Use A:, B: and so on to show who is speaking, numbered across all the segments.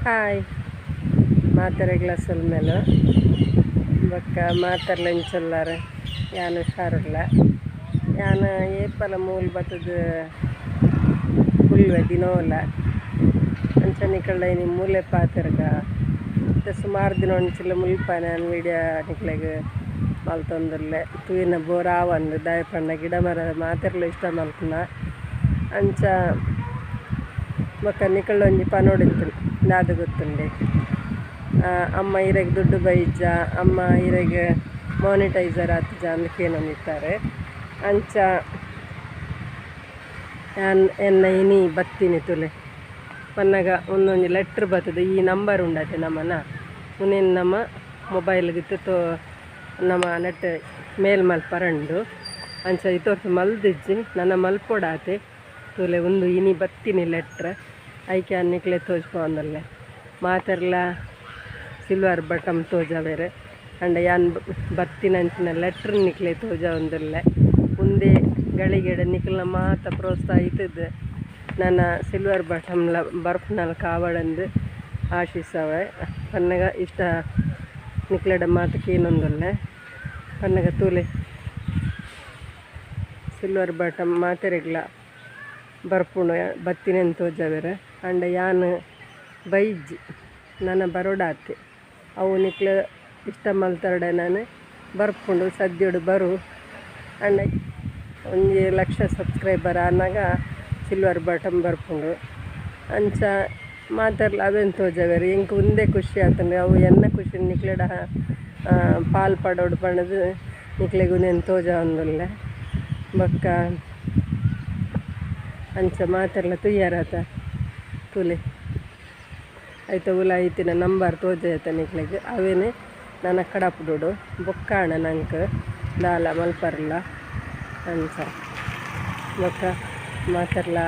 A: Hi ಮಾತೆರೆಗ್ಲ ಸೊಲ್ಮೆಲು ಬೊಕ್ಕ ಮಾತೆರ್ಲ ಇಂಚೊಲ್ಲಾರ್ ಯಾನ್ ಹುಷಾರುಲ್ಲ ಯಾನ್ ಏಪಲ ಮೂಲು ಬತ್ತುದು ಕುಲ್ಲುವೆ ದಿನೋಲ ಅಂಚ ನಿಕಲ್ಡ ಇನಿ ಮೂಲೆ ಪಾತೆರ್ಗ ಸುಮಾರು ದಿನ ಒಂಚಿಲ್ಲ ಮುಲ್ಪ ನಾನು ವಿಡಿಯೋ ನಿಕ್ಲೆಗ್ ಮಲ್ತೊಂದುಲ್ಲೆ ತೂಯಿನ ಬೋರ್ ಆವಂದ್ ದಾಯೆ ಪಂಡ ಗಿಡ ಮರ ಮಾತೆರ್ಲ ಇಷ್ಟ ಮಲ್ಪುನ ಅಂಚ ಬೊಕ್ಕ ನಿಕಲ್ಡ ಒಂಜಿ ಪನೊಡಿತ್ತುಂಡು ದಾದ ಗೊತ್ತುಂಡೆ ಅಮ್ಮ ಇರೆಗ್ ದುಡ್ಡು ಬೈಜ ಅಮ್ಮ ಇರೆಗ್ ಮಾನಿಟೈಸರ್ ಆತುಜ ಅಂದ್ ಕೇನೊಂದಿತ್ತಾರೆ ಅಂಚ ಯಾನ್ ಎನ್ನ ಇನಿ ಬತ್ತಿನಿ ತುಲೆ ಪನ್ನಗ ಒಂದೊಂಜಿ ಲೆಟ್ರ್ ಬತ್ತುದು ಈ ನಂಬರ್ ಉಂಡತೆ ನಮನ ಉಂದೆನ್ ನಮ ಮೊಬೈಲ್ ಗಿತ್ತು ನಮ ನೆಟ್ ಮೇಲ್ ಮಲ್ಪರಂಡು ಅಂಚ ಇತೋರ್ತು ಮಲ್ದಿಜ್ಜಿ ನನ ಮಲ್ಪೊಡಾತೆ ತುಲೆ ಉಂದು ಇನಿ ಬತ್ತಿನಿ ಲೆಟ್ರ್ ಐಕೆ ನಿಕ್ಲೆ ತೋಜ್ಪಾವೊಂದುಲ್ಲೆ ಮಾತೆರ್ಲ ಸಿಲ್ವರ್ ಬಟನ್ ತೋಜಾವೆರ್ ಅಂಡ ಯಾನ್ ಬತ್ತಿನಂಚಿನ ಲೆಟ್ರ್ ನಿಕ್ಲೆ ತೋಜಾವೊಂದುಲ್ಲೆ ಉಂದೇ ಗಳಿಗೆಡ್ ನಿಕಲ್ನ ಮಾತ ಪ್ರೋತ್ಸಾಹ ಇತ್ತುದು ನನ ಸಿಲ್ವರ್ ಬಟನ್ ಲ ಬರ್ಪುನಲ್ಪ ಕಾವಡಂದು ಆಶಿಸವೆ ಪನ್ನಗ ಇಷ್ಟ ನಿಕ್ಲೆಡ ಮಾತ ಕೇನೊಂದುಲ್ಲೆ ಪನ್ನಗ ತೂಲೆ ಸಿಲ್ವರ್ ಬಟನ್ ಮಾತೆರೆಗ್ಲ ಬರ್ಪುಂಡು ಬತ್ತಿನೆನ್ ತೋಜಾವೆರ್ ಅಂಡ ಯಾನ್ ಬೈಜಿ ನನ ಬರೋಡಾತೆ ಅವು ನಿಕ್ಲೆ ಇಷ್ಟ ಮಲ್ತರಡೆ ನಾನು ಬರ್ಪುಂಡು ಸದ್ಯೊಡು ಬರು ಅಂಡ ಒಂಜಿ ಲಕ್ಷ ಸಬ್ಸ್ಕ್ರೈಬರ್ ಆನಗ ಸಿಲ್ವರ್ ಬಟನ್ ಬರ್ಪುಂಡು ಅಂಚ ಮಾತೆರ್ಲ ಅವೆನ್ ತೋಜಾವೆರ್ ಎಂಕ್ ಉಂದೇ ಖುಷಿ ಆತುಂಡು ಅವು ಎನ್ನ ಖುಷಿ ನಿಕ್ಲೆಡ ಪಾಲ್ ಪಡೋಡು ಪಂಡುದು ನಿಕ್ಲೆಗ್ ಉಂದೆನ್ ತೋಜಾವೊಂದುಲ್ಲೆ ಬೊಕ್ಕ ಅಂಚ ಮಾತೆರ್ಲ ತೂಯರಾತ ತೂಲೆ ಐತ ಉಲಾಯಿ ಇತ್ತಿನ ನಂಬರ್ ತೋಜಾಯ್ತ ನಿಕ್ಲೆಗ್ ಅವೆನ್ ನನ ಕಡಪುಡೊಡು ಬೊಕ್ಕಾಣ ನಂಕ್ ದಾಲ ಮಲ್ಪರ್ಲ ಅಂಚ ಬೊಕ್ಕ ಮಾತೆರ್ಲ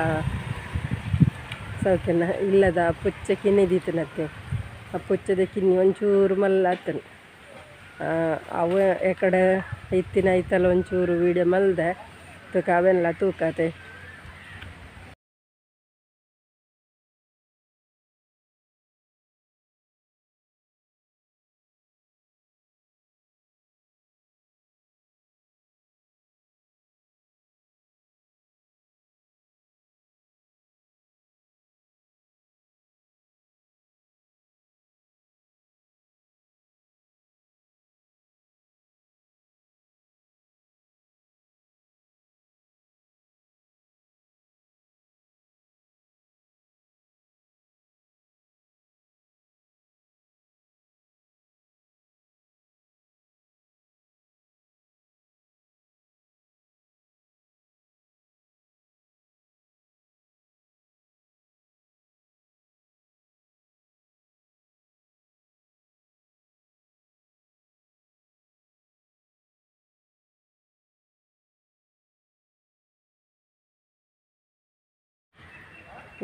A: ಸೌಖ್ಯನ ಇಲ್ಲದ ಪುಚ್ಚೆ ಕಿನ್ನಿ ದೀತಿನತ್ತೆ ಆ ಪುಚ್ಚೆದ ಕಿನ್ನಿ ಒಂಚೂರು ಮಲ್ಲ ಆತುಂಡು ಅವು ಎಕಡೆ ಇತ್ತಿನ ಐತಲ ಒಂಚೂರು ವೀಡಿಯೋ ಮಲ್ದೆ ತುಕ ಅವೆನ್ಲ ತೂಕತೆ.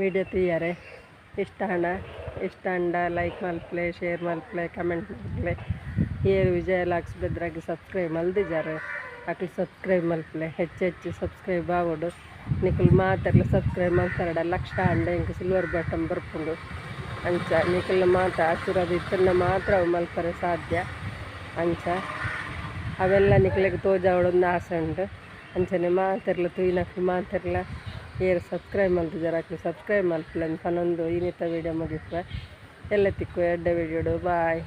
A: ವಿಡಿಯೋ ತೂಯರೆ ಇಷ್ಟ ಆಂಡ ಇಷ್ಟ ಆಂಡ ಲೈಕ್ ಮಲ್ಪುಲೆ ಶೇರ್ ಮಲ್ಪುಲೆ ಕಮೆಂಟ್ ಮಲ್ಪುಲೆ ಏರ್ ವಿಜಯ ಲಾಕ್ಸ್ ಬೆದ್ರಾಗ್ ಸಬ್ಸ್ಕ್ರೈಬ್ ಮಲ್ದಿಜಾರ್ ಅಕ್ಲು ಸಬ್ಸ್ಕ್ರೈಬ್ ಮಲ್ಪುಲೆ ಹೆಚ್ಚು ಹೆಚ್ಚು ಸಬ್ಸ್ಕ್ರೈಬ್ ಆವೊಡು ನಿಕುಲು ಮಾತೆರ್ಲ ಸಬ್ಸ್ಕ್ರೈಬ್ ಮಲ್ತರಡ ಲಕ್ಷ ಆಂಡ ಎಂಕ್ ಸಿಲ್ವರ್ ಬಟನ್ ಬರ್ಪುಂಡು ಅಂಚ ನಿಕಲ್ನ ಮಾತ ಆಶೀರ್ವಾದ ಇತ್ತುಂಡ ಮಾತ್ರ ಅವು ಮಲ್ಪರೆ ಸಾಧ್ಯ ಅಂಚ ಅವೆಲ್ಲ ನಿಕ್ಲೆಗ್ ತೋಜಾವೊಡೊಂದು ಆಸೆ ಉಂಡು ಅಂಚನೆ ಮಾತೆರ್ಲ ತೂಯಿನಕ್ಲು ಮಾತೆರ್ಲ ಏರ್ ಸಬ್ಸ್ಕ್ರೈಬ್ ಮಲ್ತಿಜಾರ್ ಅಕ್ಲು ಸಬ್ಸ್ಕ್ರೈಬ್ ಮಲ್ಪುಲೆ ಪನೊಂದು ಇನಿತ ವಿಡಿಯೋ ಮುಗಿಪುವೆ ಎಲ್ಲ ತಿಕ್ಕುವೆ ಎಡ್ಡೆ ವಿಡಿಯೋಡು ಬಾಯ್.